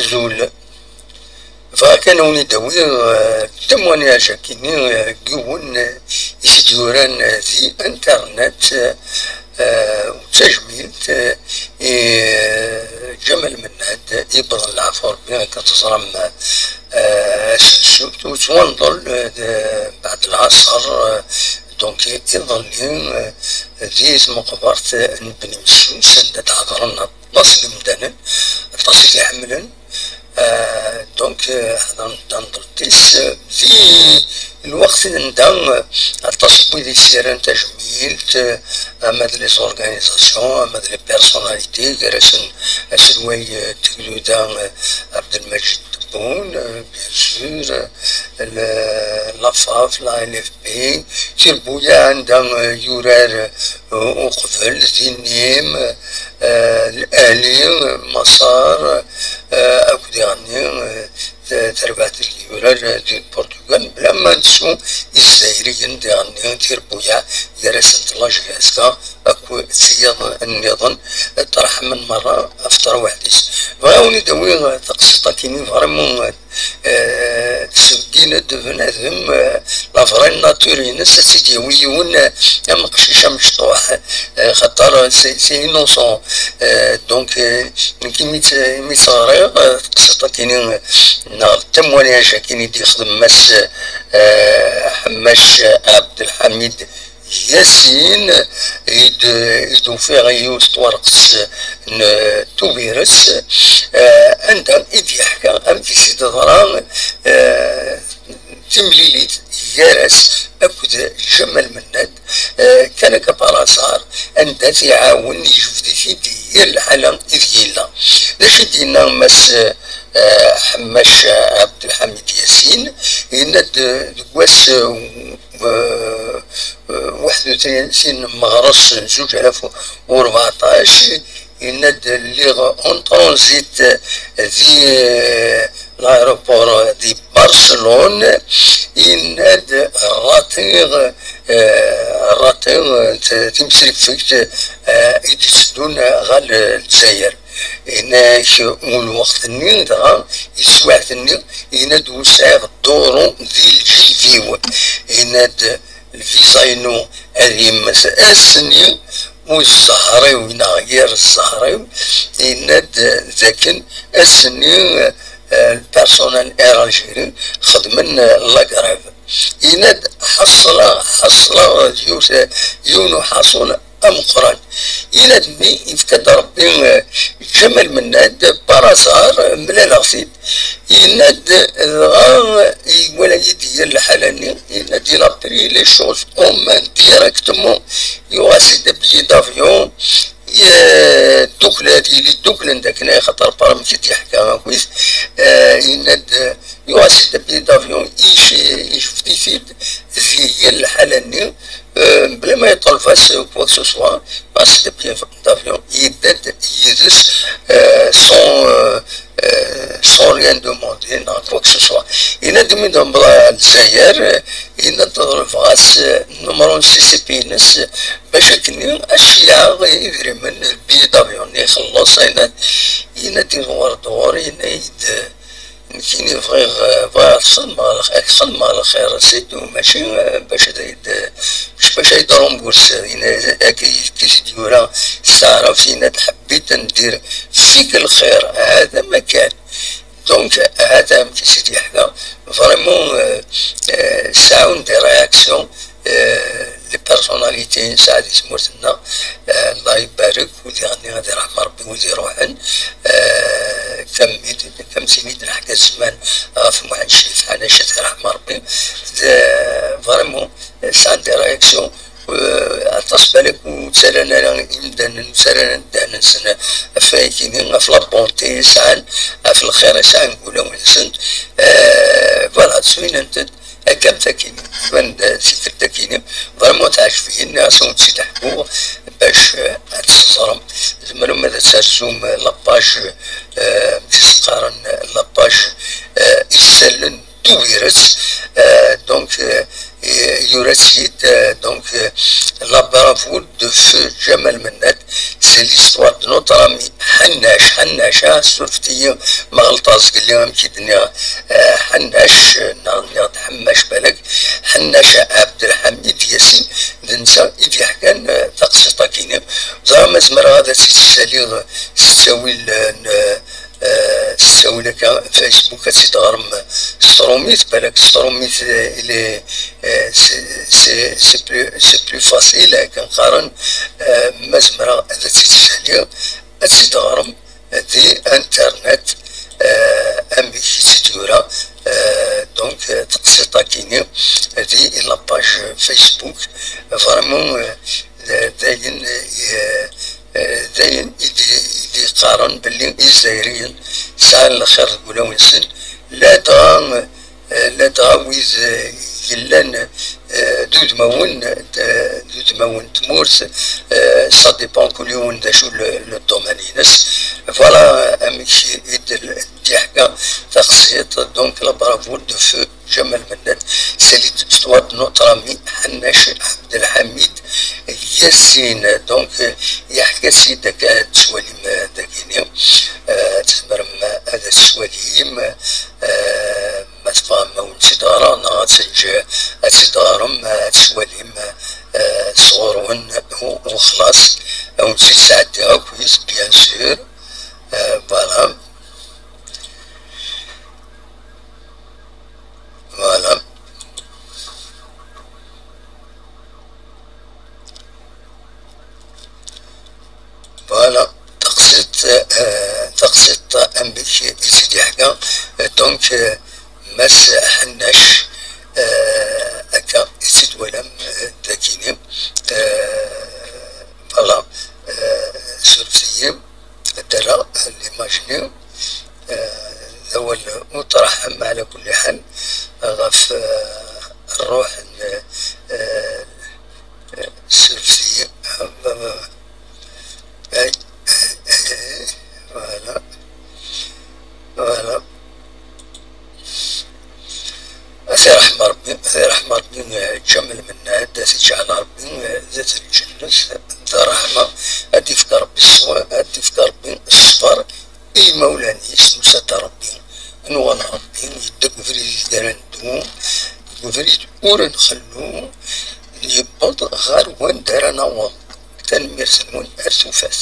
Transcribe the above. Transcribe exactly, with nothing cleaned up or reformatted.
Azul. Bɣiɣ kan ad wen-id-awiɣ, euh, témoignage akini, euh, n yiwen, euh, i s-d-yuran, euh, di internet, euh, d tajmilt, euh, i, euh, Ǧamal Mennad, yewweḍ leɛfu Rebbi, akken teẓram, euh, ass n ssebt, ur yettwanḍel, euh, d, mbeɛd lɛaṣer, euh, donc iḍelli, euh, di tmeqbert n Bni Messus, anda d-ḥeḍren aṭas n yimdanen, aṭas i t-iḥemmlen. Euh, donc, euh, ḥeḍren-d tameṭṭut-is, euh, di lweqt anda, euh, aṭas n wid i s-yerran tajmilt, euh, ama d les organisations, ama d les personnalités, gar-asen aselway, euh, n Tegduda, euh, Abdelmajid Tebboune, euh, bien sûr, euh, le, la FAF, la L F P, Tirbuya anda, euh, yurar, euh, uqbel, di Nîmes, euh, L'Ahli, euh, Maṣer, euh, akked diɣenni, euh, t-, tarbaɛt i yurar, euh, di Portugal, bla ma nettu Izzayriyen diɣenni, Tirbuya, gar-asent la J S K, akked tiyaḍ nniḍen, ṭṭerḥmen merra ɣef terwiḥt-is. Bɣiɣ ad wen-id-awiɣ, euh, taqsiṭ akini vraiment, euh, euh, tesbeggin-d bnadem, euh, la vraie nature-ines, ad tt-id-yawi yiwen, euh, am uqcic amecṭuḥ, euh, xaṭer c'est, c'est innocent. Euh, donc, euh, nekk imi tt-, imi tt-ɣriɣ, euh, taqsiṭ-akini, euh, neɣ le témoignage-akini d-yexdem Mass, euh, Ḥemmac Abdelḥamid Yasin, i d-, i d-ufiɣ yiwet twerqet n Tubiret, eh, anda i d-yeḥka amek i s-id-teḍra, eh, timlilit gar-as akked Ǧamal Mennad, eh, kan akka par hasard, anda t-iɛawen, yejbed-it-id yir lḥala ideg yella. D acu i d-yenna Mass, eh, Ḥemmac Abdelḥamid Yasin? Yenna-d, eh, deg wass, eh, eh, eh, waḥed u tlatin meɣres n zuǧ alaf u rbeɛṭac, yenna-d, lliɣ en transit di, eh, l'aéroport di Barcelone, yenna-d, ratiɣ, eh, ratiɣ t-, timsrifegt, eh, i d-itteddun ɣer Lezzayer. Yenna-k u lweqt-nni dɣa, i teswiɛt-nni, yenna-d, ur sɛiɣ duru di lǧib-iw. Yenna-d, lviza-inu ad yemmet ass-nni, u zzher-iw neɣ yir zzher-iw, yenna-d dakken ass-nni, eh, le personnel Air Algérie xedmen, eh, la grève. Yenna-d, ḥaṣleɣ, ḥaṣleɣ yiwet, yiwen uḥaṣul ameqqran. Yenna-d mi yefka-d Rebbi, eh, Ǧamal Mennad, par hasard, mlaleɣ-t-id. Yenna-d, dɣa iwala-yi-d yir lḥala-nni, yenna-d, il a pris les choses en main directement, yuɣ-as-id billet d'avion, eh, ddukla, ad yili dduklen d akken, axaṭer par amek i d-yeḥka akkit, eh, yenna-d, yuɣ-as-id billet d'avion, ic-, icbed-it-id di yir lḥala-nni, eh, bla ma yeṭleb-as quoi que ce soit, yuɣ-as-id billet d'avion, yedda-d yid-s, eh, sans, eh, eh, sans rien demander, neɣ quoi que ce soit. Yenna-d mi d-newweḍ ɣer Lezzayer, eh, yenna-d ḍelbeɣ-as, eh, numeru n C C P-ines, eh, bac akken ad s-yaɣ idrimen, billet d'avion-nni ixelleṣ, yenna-d, yenna-d, iḍewwer-d ɣur-i, yenna-yi-d, eh, nekkini bɣiɣ, eh, bɣiɣ ad xedmeɣ lx-, ad k-xedmeɣ lxir, c'est tout, mačči, eh, bac ad, bac, bac ad yi-d-rumbursiḍ, yenna, akka i d-yura s taɛrabt, yenna-d, حبيت ندير فيك الخير، هذا ما كان. Donc, هذا amek i s-id-yeḥka. Vraiment, euh, euh, sɛan des réactions, euh, les personnalités, nesɛa di tmurt-nneɣ, euh, Allah ibarek, u diɣenni ad iṛḥem Rebbi wid iṛuḥen, euh, comme, comme tin i d-neḥka zzman ɣef Muḥend Crif Ḥanac, ad iṛḥem Rebbi. Euh, vraiment, sɛan des réactions. Eh, aṭas balak ur ttalan ara imdanen, ur ttalan ara ddehn-nsen ɣef wayagi-nni, ɣef la bonté i sɛan, ɣef lxir i sɛan deg wulawen-nsen. Eh, voilà, swinant-d akka am takini, tban-d tikkelt akini, vraiment teɛjeb-iyi, nniɣ-as ad wen-tt-id-ḥkuɣ bac, eh, ad tt-teẓrem. Tzemrem ad terzum la page, eh, amek i s-qqaren, la page, eh, Isallen Tubiret, euh, donc, euh, euh, yura-tt-id, euh, donc, euh, la bravoure de feu Jamal Mennad, c'est l'histoire de notre ami Ḥannac. Ḥennac, ah, surfet-iyi ma ɣelṭeɣ zgelli amek i d-nniɣ, ah, Ḥennac, neɣ nniɣ-d Ḥemmac balak, Ḥennac Ɛebdelḥamid Yasin, d netta i d-yeḥkan, ah, taqsiṭ-agi-nni. Ẓriɣ ma zemreɣ ad tt-id-ssaliɣ s ttawil, ah, n, ah, s ttawil akka, Facebook, ad tt-id-ɣrem s trumit, balak s trumit, ah, il est, ah, c'est, c'est, c'est plus, c'est plus facile, akken qqaren, ah, ma zemreɣ ad tt-id-ssaliɣ, ad tt-id-ɣrem di internet, ah, amek i tt-id-yura, ah, donc, ah, taqsiṭ-agi-nni di la page Facebook, vraiment, ah, d, d ayen, ah, ah, d ayen i d, i d-yeqqaren belli Izzayriyen sɛan lxir deg wulawen-nsen, ladɣa, eh, ladɣa wid, eh, yellan, eh, d udmawen, eh, d udmawen n tmurt, eh, ça dépend kul yiwen d acu le, le domaine-ines. Voilà, eh, amek i d-, d-yeḥka taqsiṭ, donc la bravoure de feu Ǧamal Mennad, c'est l'histoire de notre ami Ḥennac Ɛebdelḥamid Yasin. Donc, eh, yeḥka-tt-id akka ad tettwalim, eh, dagini. Eh, tzemrem ad tettwalim, eh, ma tebɣam, ad wen-tt-id-ɣreɣ, neɣ ad teǧǧ, ad tt-id-ɣrem, ad tettwalim, eh, sɣur-wen, u, u xlaṣ, ad wen-tt-id-sɛeddiɣ akkit, bien sûr. Eh, voilà. Voilà. Voilà, taqsiṭ, eh, taqsiṭ amek i tt-id-yeḥka, eh, donc, eh, Mass Ḥennac, eh, akka i tt-id-twalam, eh, dagini. Eh, voilà, eh, surfet-iyi, ad d-rreɣ l'image-nni, eh, d awal uṭraḥ, ɛla kulli ḥal, ɣef, eh, ṛṛuḥ n, eh, Surfet-iyi. Ay, ay, ay, voilà. Voilà. A t-iṛḥem Ṛebbi, a t-iṛḥem Ṛebbi, eh, Ǧamal Mennad, a t-iǧɛel Ṛebbi, eh, zdat lǧennet, d ṛṛeḥma, ad d-ifk Ṛebbi ṣṣber, ad d-ifk Ṛebbi ṣṣber i yimawlan-is, nusa-d Ṛebbi, nuɣal Ṛebbi, yedda deg ubrid i d ara neddu, deg ubrid ur nxellu, yewweḍ ɣer wanda ara naweḍ. Tanemmirt-nwen, ar tufat.